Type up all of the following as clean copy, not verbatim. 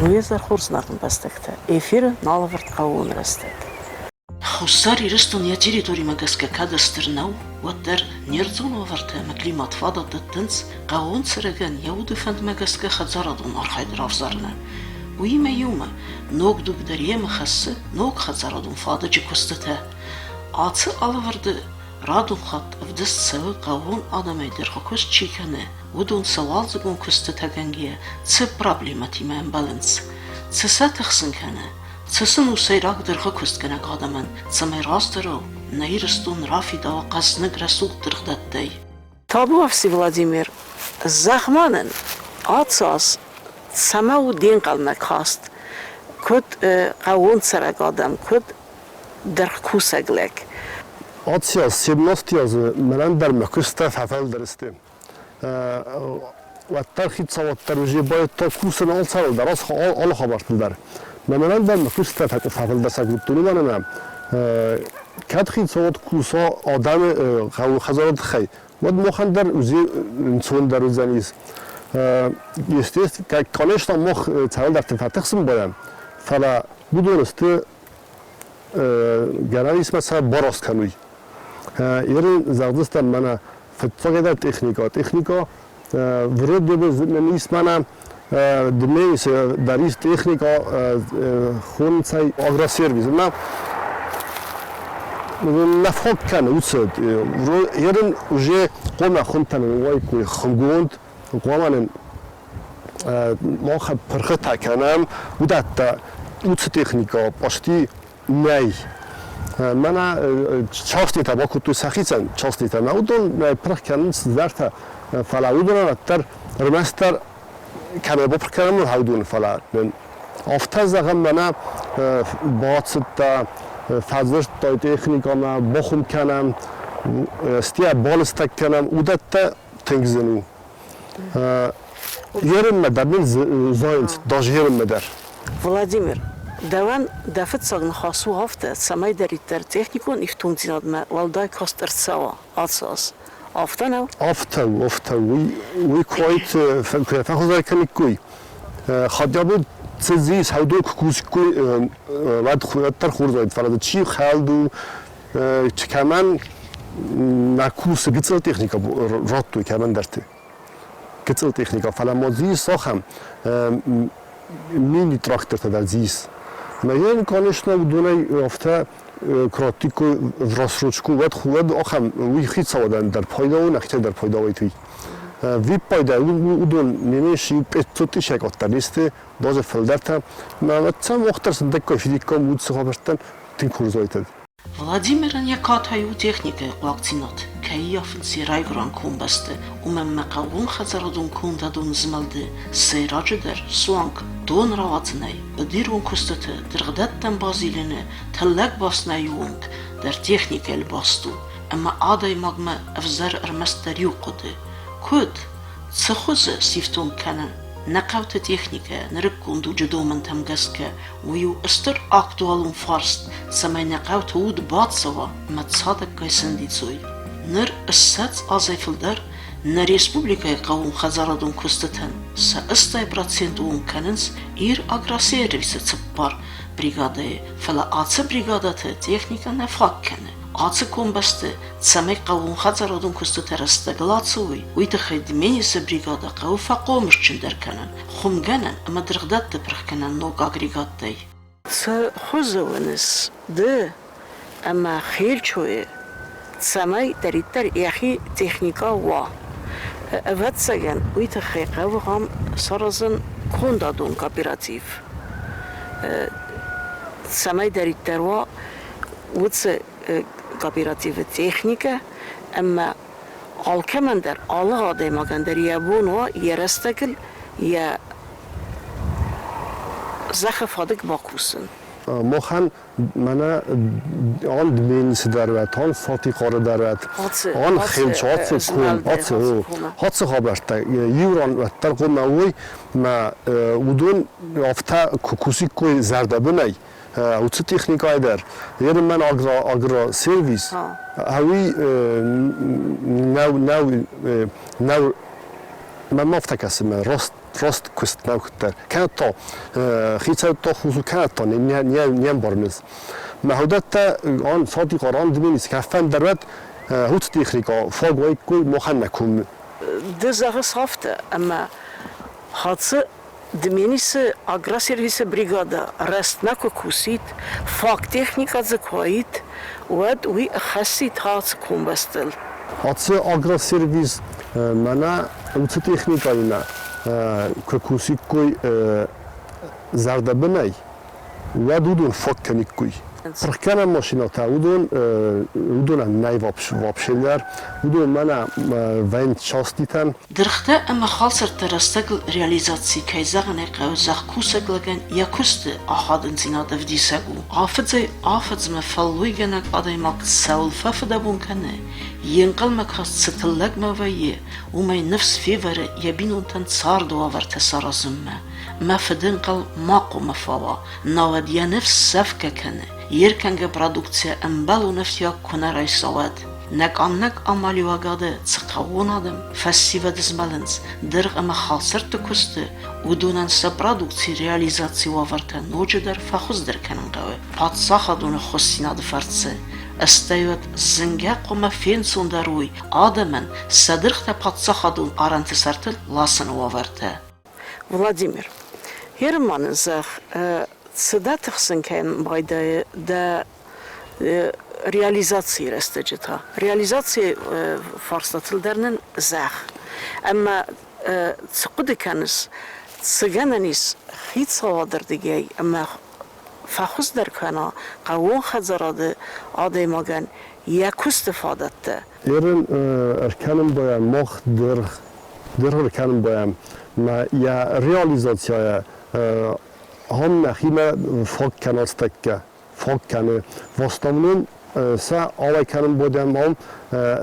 Уе зӕр хорз ӕмбӕстӕгтӕ, эфиры нал ӕвӕрд хъӕууон рӕстӕг. Хуссар Ирыстон йӕ территоримӕ гӕсгӕ кӕд стыр нӕу, уӕддӕр не рдзон уавӕртӕ ӕмӕ климат фадат дӕттынц хъӕууон цӕрӕгӕн йӕ уды фӕндмӕ гӕсгӕ хӕдзарадон архайд равзарынӕн. Уыимӕ иумӕ ног дуг дӕр йемӕ хӕссы ног хӕдзарадон фадыджы куыстытӕ. Ацы алӕвӕрды радон хатт ӕвдыст цӕуы хъӕууон адӕмӕй дӕргъыкуыст чи кӕны, уыдон сӕ уалдзыгон куыстытӕгӕнгӕйӕ цы проблемӕтимӕ ӕмбӕлынц, цы сӕ тыхсын кӕны, цы сын у сӕйраг дыргъыкуыстгӕнӕг адӕмӕн, цӕмӕй раздӕрау нӕ Ирыстон рафидауа хъӕзныг рӕсугъд дыргъдӕттӕй. Табуафси, Владимир, зӕгъ-ма нын, ацы аз цӕмӕ у де нхъӕлмӕ каст, куыд хъӕууон цӕрӕг адӕм, куыд дыргъкусӕг лӕг? Ацы аз, 17 азы мӕнӕн дӕр мӕ куыстӕ фӕфылдӕр сты. Уӕддӕр хицауад дӕр уже байдта кусын алцӕуыл дӕр, алы хабӕрттыл дӕр. Мӕнӕн дӕр мӕ куыстӕ фӕфылдӕр сӕ кодтон, уымӕн ӕмӕ кӕд хицауад куса адӕмы хъӕуы хӕдзары тыххӕй, уӕд махӕн дӕр уже ӕнцондӕр уыдзӕнис. Естественно, конечно, мах цӕуылдӕрты фӕтыхсын байӕм, фӕлӕ уыдон сты гӕнӕн ис ма сӕ бараст кӕнуй. Ерын зӕгъдзыстӕм мӕнӕ фыццагӕдӕр техникӕ. Техникӕ вроде бы ис мӕнӕ дмейс дӕр ис техникӕ хонцӕй агросервис. Ӕмӕ нӕ фаг кӕны уыцы ерын уже хъуамӕ хуымтӕн уайкой хуымгонд, хъуамӕ нын мах пырхытӕ кӕнӕм, уыдӕттӕ уыцы техникӕ почти нӕй. Мӕнӕ частнитӕ бакодтой сӕхицӕн частнитӕ. Мӕ уыдон пырх кӕнынц цыдӕртӕ, фӕлӕ уыдонӕн уӕддӕр ӕрмӕстдӕр кӕнӕ бапырх кӕнӕм уыдон, фӕлӕ афтӕ зӕгъӕм, мӕнӕ бацыдтӕ, фӕдзырдтай техникӕмӕ, бахуым кӕнӕм, стӕй балыстӕг кӕнӕм, уыдӕттӕ тынг зын у. Ерынмӕ дӕр нын зайынц, даже ерынмӕ дӕр. Владимир, дӕуӕн дӕ фыццаг ныхас у афтӕ, цӕмӕйдӕриддӕр техникон ифтонгдзинадмӕ уӕлдай каст ӕрцӕуа ацы аз. Афтӕ нӕу? Афтӕ у, афтӕ у. Уый, уый куы куы фӕхуыздӕр кӕниккой, хатгай цыдзи саудон куы кусиккой, уӕд уӕддӕр хорз уаид, фӕлӕ дзы чи хӕлд у, кӕмӕн нӕ кусы гыццыл техникӕ радтой кӕмӕндӕрты. Гыццыл техникӕ, фӕлӕ ма дзы ис ахӕм мини-трактортӕ дӕр дзы ис. Ӕмӕ йын, конечно, уыдонӕй афтӕ куы раттиккой в рассрочку, уӕд уӕд ахӕм уый хицауадӕн дӕр пайда у, нӕхицӕй дӕр пайда уайд уый. Виппайдӕ уыдон не иу 500 исӕг къаддӕр не сты, даже фылдӕртӕ. Мӕ сӕм уӕддӕр сындӕггай фидиккам уыцы хабӕрттӕн тынг хорз уайтӕд. Владимирӕн йӕ катай у техникӕйы хъуагдзинад, кӕй ӕййафынц йӕ райгуырӕн комбӕсты, уымӕн ӕмӕ хъӕууонхӕдзарадон кондадон змӕлды сӕйраджыдӕр суанг дон рауадзынӕй быдирон куыстыты дыргъдӕттӕм базилыны тыллӕг бафснайы онг дӕр техникӕйыл баст у, ӕмӕ адӕймагмӕ ӕвзӕры ӕрмӕстдӕр иу хъуыды: куыд, цы хуызы сифтонг кӕнын нӕ хъӕуты техникӕ нырыккон дуджы домӕнтӕм гӕсгӕ, Уый у стыр актуалон фарст, цӕмӕй нӕ хъӕуты уд бацӕуа ӕмӕ цадӕггай сӕндидзой. Ныр 20 азӕй фылдӕр нӕ республикӕйы хъӕууонхӕдзарадон куыстытӕн сӕ 80% онг кӕнынц Ир-Агросервисы цыппар бригадӕйы, фӕлӕ ацы бригадӕты техникӕ нӕ фаг кӕны. Ацы комбӕсты цӕмӕй хъӕууонхӕдзарадон куыстытӕ рӕстӕгыл ацӕуой, уый тыххӕй Дменисы бригадӕ хъӕуы фӕхъомысджындӕр кӕнын, хуымгӕнӕн ӕмӕ дыргъдӕтты пырхгӕнӕн ног агрегаттӕй. Цы хуызы уыныс ды ӕмӕ Хельчойы, цӕмӕйдӕриддӕр йӕхи техникӕ уа? Ӕвӕццӕгӕн, уый тыххӕй хъӕуы ам саразын кондадон кооператив, цӕмӕйдӕриддӕр уа уыцы кооперативы техникӕ ӕмӕ алкӕмӕн дӕр, алы адӕймагӕн дӕр йӕ бон уа йӕ рӕстӕгыл йӕ зӕххы фадыг бакусын. Махӕн мӕнӕ ан Дменисы дӕр уӕд, ан Фатихъары дӕр уӕд, ан Хелч, ацы ком, ацы, ацы хабӕрттӕ иу ран уӕддӕр хъуамӕ уой, мӕ уыдон афтӕ куы кусиккой зӕрдӕбынӕй, уыцы техникӕйы дӕр. Ерын агросервис, ӕви нӕу, нӕу, нӕу, мӕм афтӕ кӕсы, мӕ раст. Раст куыст нӕу куыддӕр. Кӕнӕ та хицӕуттӕ хусу кӕнӕ та не мбарынц. Мӕ уыдӕттӕ ан садикъа рандыминис кӕффӕндӕр уӕд уыцы техникӕ фаг уаиккой махӕн нӕ комы. Ды зӕгъыс афтӕ, ӕмӕ хӕцы Дменисы агросервисы бригадӕ рӕстмӕ куы кусид, фаг техникӕ дзы куы уаид, уӕд уый ӕххӕссид ацы комбӕстыл. Ацы агросервис мӕнӕ уыцы техникӕимӕ куы кусиккой зӕрдӕбынӕй, уӕд уыдон фаг кӕниккой. Пырхгӕнӕн машинӕтӕ уыдон уыдонӕн нӕй вообще дӕр. Уыдон мӕнӕ вӕййынц частитӕн. Дыргътӕ ӕмӕ халсӕртты рӕстӕгыл реализаци, кӕй зӕгъын ӕй хъӕуы, зӕхкусӕг лӕгӕн йӕ куысты ахадындзинад ӕвдисӕг у. Афӕдзӕй-афӕдзмӕ фӕллойгӕнӕг адӕймаг цӕуыл фӕфыдӕбон кӕны, йе нхъӕлмӕкаст цы тыллӕгмӕ вӕййы, уымӕй ныфс февӕры йӕ бинонтӕн царды уавӕртӕ саразынмӕ. Мӕ фыдӕнхъӕл ма хъуамӕ фӕуа, науӕд йӕ ныфс сӕфгӕ кӕны, йе ркӕнгӕ продукцийӕ ӕмбӕлон ӕфтиаг куы нӕ райса, уӕд. Нӕ къаннӕг амалиуӕгады цы хъӕууон адӕм, фӕсивӕд змӕлынц дыргъ ӕмӕ халсӕртты куысты, уыдонӕн сӕ продукцийы реализацийы уавӕртӕ ноджыдӕр фӕхуыздӕр кӕнын хъӕуы паддзахадон ӕххуысдзинады фӕрцы. Стӕй уӕд зынгӕ хъуамӕ фенцондӕр уой адӕмӕн сӕ дыргътӕ паддзахадон арӕнты сӕрты ласыны уавӕртӕ. Владимир, Германы зӕгъ, цы дӕ тыхсын кӕнын байдайы дӕ реализацийы рӕстӕджы та? Реализацийы фарстатыл дӕр нын зӕгъ. Ӕмӕ цы хъуыды кӕныс, цы гӕнӕн ис хицауады рдыгӕй ӕмӕ фӕхуыздӕр кӕна хъӕууон хӕдзарады адӕймагӕн йӕ куысты фадӕттӕ? Ерын ӕркӕнын байӕм мах дыргъ, дыргъ ӕркӕнын байӕм мӕ йӕ реализацийӕ ам нӕхимӕ фаг кӕнӕц тӕккӕ, фаг кӕны. В основном сӕ ауӕй кӕнын бодӕм ам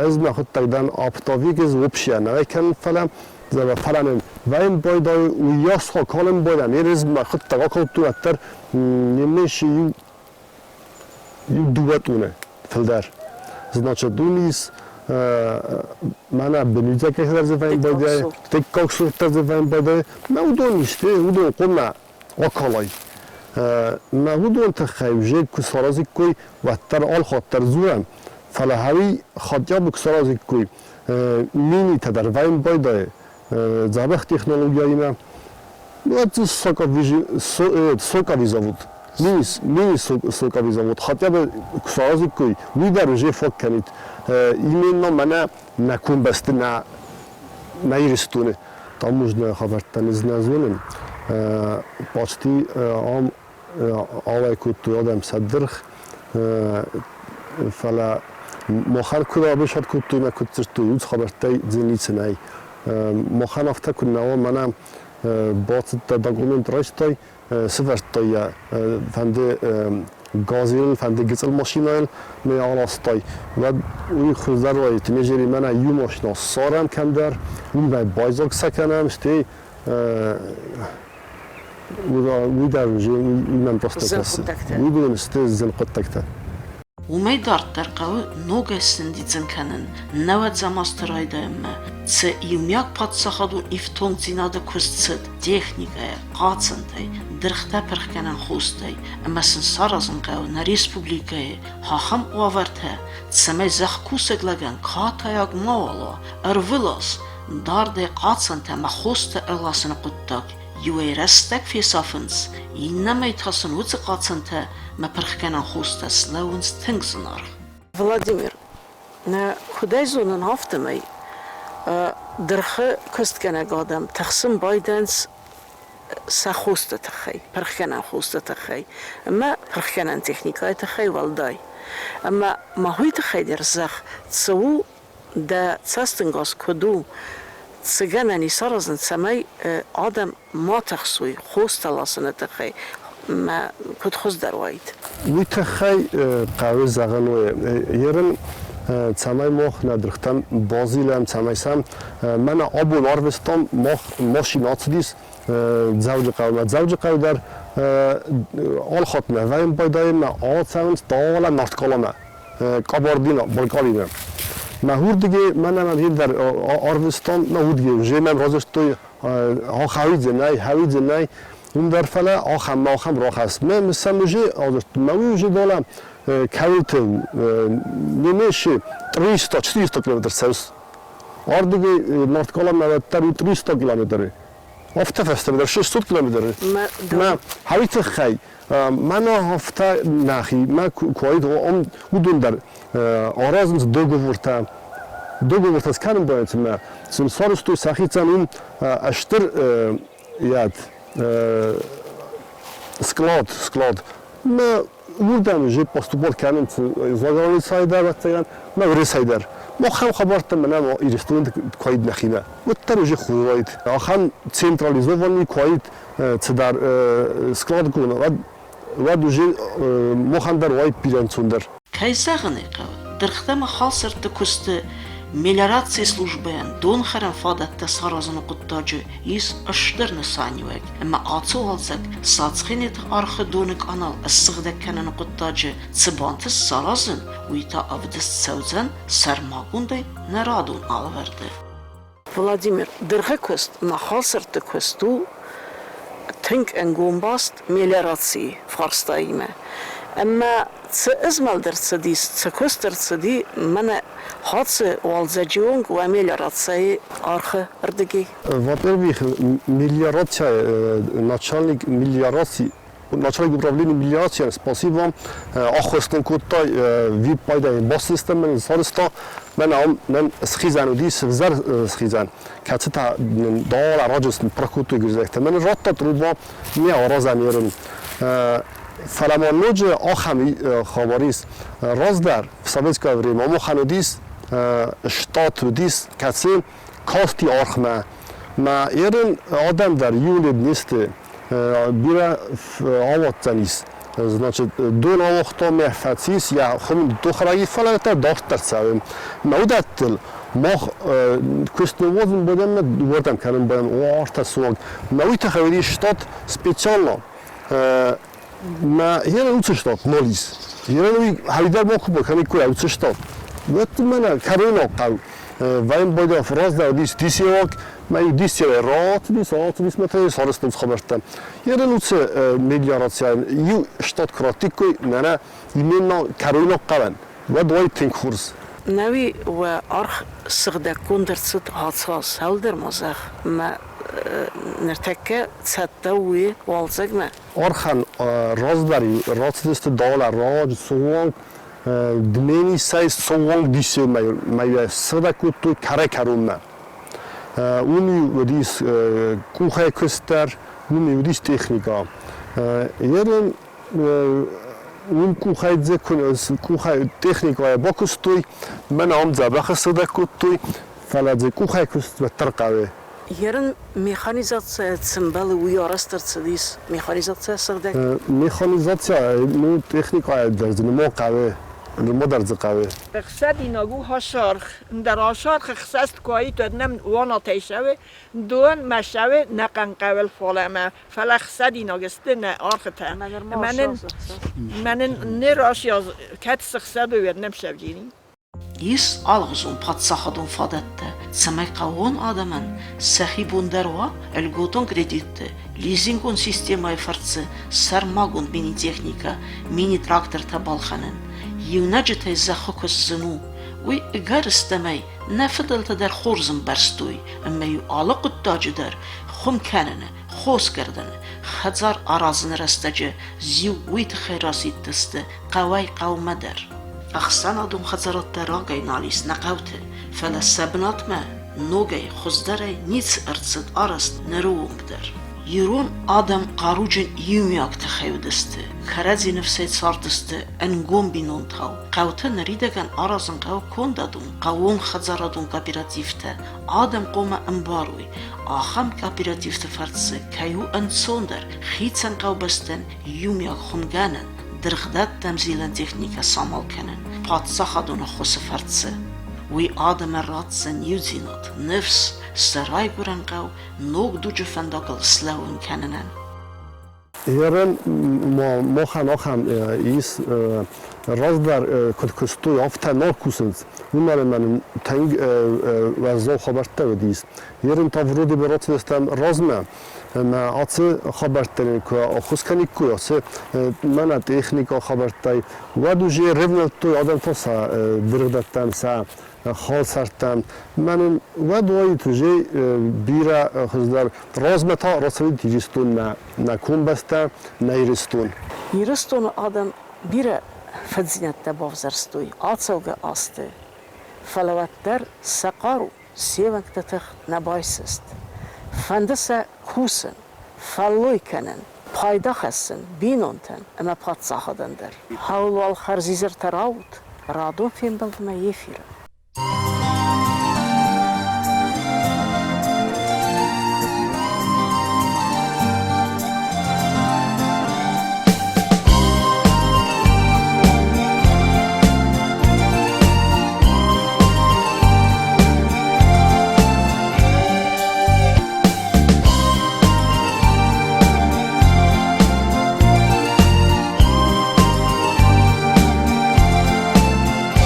ӕз мӕхуыдтӕг дӕн оптовик ӕз вообще нӕ уӕй кӕнын, фӕлӕ фӕлӕ нын вӕйын байдайы уыйас калын бодӕм, ер ӕз мӕхуыдтӕг акалдтон уӕддӕр немыцы иу иу дыууӕ тъуны фылдӕр. Значит, уым ис мӕнӕ бынидзӕгӕй дӕр дзы вӕйын байдайы, дыккаг сорт дӕр дзы вӕйын байдайы. Мӕ уыдон исты, уыдон хъуамӕ акалай. Мӕ уыдон тыххӕй уже куы саразиккой, уӕддӕр алхатт дӕр дзурӕм. Фӕлӕ хӕри хотя бы куы саразиккой, минитӕ дӕр вӕйын байдайы дзӕбӕх технологияимӕ. Уӕд дзы соковый завод, мини-соковый завод хотя бы куы саразиккой, уый дӕр уже фаг кӕнид. Именно мӕнӕ нӕ комбӕсты, нӕ нӕ Ирыстоны таможнӕйы хабӕрттӕн ӕз нӕ зонын. Почти ам ауӕй кодтой адӕм сӕ дыргъ, фӕлӕ махӕн куыд абысад кодтой мӕ куыд дзырдтой, уыцы хабӕрттӕй дзы ницы нӕй. Махӕн афтӕ куыд нӕ уа, мӕнӕ бацыдтӕ документ райстай, сывӕрдтай йӕ фӕнды газелыл, фӕнды гыцъыл машинӕйыл ме аластай, уӕд уый хуыздӕр уаид. Нежели мӕнӕ иу машинӕ ссарӕм кӕмдӕр, уым ӕй байдзаг сӕ кӕнӕм, стӕй уый дӕр уже уымӕн просто кӕсы. Уыдон сты зын хъуыддӕгтӕ. Уымӕй дарддӕр хъӕуы ногӕй сӕндидзын кӕнын нӕуӕдзӕм азты райдайӕнмӕ цы иумиаг паддзахадон ифтонгдзинады куыст цыд техникӕйӕ, хъацӕнтӕй, дыргътӕ пырхгӕнӕн хостӕй ӕмӕ сын саразын хъӕуы нӕ республикӕйы ахӕм уавӕртӕ, цӕмӕй зӕхкусӕг лӕгӕн катайаг мауал уа ӕрвылаз дардӕй хъацӕнтӕ ӕмӕ хостӕ ӕрласыны хъуыддаг иуӕй рӕстӕг фесафынц, иннӕмӕй та сын уыцы хъацӕнтӕ мӕ пырхгӕнӕн хостӕ слӕууынц тынг зынаргъ. Владимир, нӕ куыдӕй зонын, афтӕмӕй дыргъы куыстгӕнӕг адӕм тыхсын байдайынц сӕ хосты тыххӕй, пырхгӕнӕн хосты тыххӕй ӕмӕ пырхгӕнӕн техникӕйы тыххӕй уӕлдай. Ӕмӕ ма уый тыххӕй дӕр зӕгъ, цы у дӕ цӕстӕнгас куыд у, цы гӕнӕн ис аразын, цӕмӕй адӕм ма тыхсой хостӕ ласыны тыххӕй мӕ куыд хуыздӕр уаид? Уый тыххӕй хъӕуы зӕгъын уый, ерын цӕмӕй мах нӕ дыргътӕм базилӕм, цӕмӕй сӕм мӕнӕ абон арвыстам, мах машинӕ ацыдис Дзӕуджыхъӕумӕ. Дзӕуджыхъӕу дӕр алхатт нӕ вӕййын байдайынмӕ, ацӕуынц далӕ Нарткъаламӕ, Къабардина, Балкъаримӕ. Мӕ уырдыгӕй мӕнӕ мӕм ендӕр арвыстон, мӕ уырдыгӕй уже мӕм радзырдтой, хауидзӕнӕй, хауидзӕнӕй, уым дӕр фӕлӕ ахӕм ахӕм рахӕсс. Мӕ сӕм уже адзырдтон, мӕ уый уже долӕ кӕуылты не меньше 300-400 километр цӕуыс. Ардыгӕй Нарткъаламӕ уӕддӕр у 300 километры. Афтӕ фӕстӕмӕ дӕр 600 километры. Мӕ хауи тыххӕй мӕнӕ афтӕ нӕхи мӕ куы уаид, уыдон дӕр аразынц договортӕ. Договортӕ скӕнын баэтмӕ сын сарӕзтой сӕхицӕн уым стыр яд склад, склад. Мӕ уырдӕм уже поступал кӕнынц заграницӕйы дӕр, ӕвӕццӕгӕн, мӕ Уырысӕй дӕр. Махӕн хабӕрттӕ мӕнӕ Ирыстоны куы уаид нӕхимӕ, уӕддӕр уже хур уаид. Ахӕм централизованный куы уаид цыдӕр складгонд, уӕд уӕд уже махӕн дӕр уаид бирӕ ӕнцондӕр. Кӕй зӕгъын ӕй хъӕуы, дыргътӕ ӕмӕ халсӕртты куысты мелиорацийы службӕйӕн донхӕрӕн фадӕттӕ саразыны хъуыддаджы ис стыр нысаниуӕг ӕмӕ ацы уалдзӕг Сацхинеты архы доны къанал ссыгъдӕг кӕныны хъуыддаджы цы бантыст саразын, уый та ӕвдыст цӕудзӕн сӕрмагондӕй нӕ радон алӕвӕрды. Владимир, дыргъы куыст ӕмӕ халсӕртты куыст у тынг ӕнгом баст мелиорацийы фарстаимӕ. Ӕмӕ цы ызмӕлд ӕрцыдис, цы куыст ӕрцыди, мӕнӕ хӕцы уалдзӕджы онг уӕ мелиорацийы архы рдыгӕй? Во-первых, мелиорация, начальник мелиорации начальник управления мелиорацийӕн спасибо ӕххуыс нын кодта вип-пайдайы бассистемӕ сарӕзта. Мӕн ам нӕм схизӕн уыдис ӕвзӕр схизӕн, кӕцытӕ нын дал раджы сын кодтой гуырдзиӕгтӕ. Мӕн радта труба не аразӕм ерын. Фӕлӕ ма ноджы ахӕм хабар ис. Раздӕр, в советское время, махӕн уыдис штат уыдис, кӕцы касти архмӕ. Мӕ ерын адӕм дӕр иу лед не сты. Бирӕ ауадздзӕнис. Значит, дон ауагъта мӕ фӕцис, йӕ хуым дохрайы фӕлӕ та дарддӕр цӕуы. Мӕ уыдӕттыл мах куыст ныууадзын байдӕм мӕ дыууӕрдӕм кӕнын байдӕм уартӕ суанг. Мӕ уый тыххӕй уыдис штат специально. Мӕ ерын уыцы штат нал ис. Ерын уый хӕридӕр ма куы бакӕниккой уыцы штат. Уӕд мӕнӕ кӕройнаг хъӕу Вайнбойдов раздӕр уыдис дисеуаг, мӕ дисеуӕй рацыдис, рацыдис мӕ та сарӕзтон хабӕрттӕ. Ерын уыцы мелиорацийӕн иу штат куы раттиккой, мӕнӕ именно кӕройнаг хъӕуӕн, уӕд уай тынг хорз. Нӕуи уӕ аргъ сыгъдӕггонд ӕрцыд ацал цалдӕр ма зӕгъ, мӕ ныртӕккӕ цӕттӕ у уалдзӕгмӕ. Архӕн раздӕр рацыдысты далӕ раджы суанг Дменисӕй суанг Дисемӕ сыгъдӕг кодтой кӕрӕй-кӕронмӕ. Уым-иу уыдис къухӕй куыст дӕр, уым-иу уыдис техникӕ. Ерын уым къухӕй къухӕй техникӕйӕ бакуыстой, мӕн ам дзӕбӕх сыгъдӕг кодтой, фӕлӕ дзы къухӕй куыст уӕддӕр хъӕуы. Ерын механизацийӕ цы мбӕлы, уый арӕзт ӕрцыдис механизацийӕ сыгъдӕг? Механизацийӕ, ну, техникӕйӕ дӕр дзы нымӕ хъӕуы, нырма дӕр дзы хъӕуы. Хсӕдинаг у хасарх. Ндӕр асарх ӕхсӕст куы уаид, уӕд нӕм уанатӕй сӕуы, дон мӕ сӕуы нӕ хъӕнхъӕуыл фалӕмӕ, фӕлӕ хсӕдинаг сты нӕ архытӕ. Мӕнӕн не расйаз кӕд сыхсӕды, уӕд нӕм сӕвджини. Ис алыгъуызон паддзахадон фадӕттӕ, цӕмӕй хъӕууон адӕмӕн сӕхи бон дӕр уа льготон кредитты, лизингон системӕйы фӕрцы сӕрмагонд мини-техникӕ, мини-трактортӕ балхӕнын. Иунӕджытӕй зӕххы куыст зын у, уый ӕгӕрыстӕмӕй нӕ фыдӕлтӕ дӕр хорз ӕмбӕрстой ӕмӕ-иу алы хъуыддаджы дӕр хуым кӕныны, хосгӕрдӕны, хӕдзар аразыны рӕстӕджы зиу уый тыххӕй расидтысты хъӕуӕй-хъӕумӕ дӕр. Ӕхсӕнадон хӕдзарадтӕ рагӕй нал ис нӕ хъӕуты, фӕлӕ сӕ бынатмӕ ногӕй, хуыздӕрӕй ницы ӕрцыд арӕзт ныры онг дӕр. Ирон адӕм хъаруджын иумиаг тыхӕй уыдысты, кӕрӕдзи ныфсӕй цардысты ӕнгом бинонтау. Хъӕуты ныридӕгӕн аразын хъӕуы кондадон, хъӕууонхӕдзарадон кооперативтӕ, адӕм хъуамӕ ӕмбарой, ахӕм кооперативты фӕрцы кӕй у ӕнцондӕр хицӕн хъӕубӕстӕн иумиаг хуымгӕнӕн, дыргъдӕттӕм зилӕн техникӕ самал кӕнын паддзахадон ӕххуысы фӕрцы. Уый адӕмӕн ратдзӕн иудзинад, ныфс, сӕ райгуырӕн хъӕу ног дуджы фӕндагыл слӕууын кӕнынӕн. Ерын махӕн ахӕм ис, раздӕр куыд куыстой, афтӕ нал кусынц. Уымӕн ӕмӕ нын тынг уӕззау хабӕрттӕ уыдис. Ерын та вроде бы рацыдыстӕм размӕ, ӕмӕ ацы хабӕрттӕ нын куы ӕххуыс кӕниккой, ацы мӕнӕ техникӕ хабӕрттӕй, уӕд уже ревнӕлдтой адӕм та сӕ дыргъдӕттӕм, сӕ халсӕрттӕм. Мӕнӕн уӕд уаид уже бирӕ хуыздӕр. Размӕ та рацӕуид Ирыстонмӕ, нӕ комбӕстӕ, нӕ Ирыстон. Ирыстоны адӕм бирӕ фыддзинӕдтӕ бавзӕрстой ацӕугӕ азты, фӕлӕ уӕддӕр сӕ хъару, се уӕнгты тых нӕ байсыст. Фӕнды сӕ кусын, фӕллой кӕнын, пайда хӕссын бинонтӕн ӕмӕ паддзахадӕн дӕр. Хауыл уал хӕрзизӕртӕ раут, радон фембӕлдмӕ эфиры.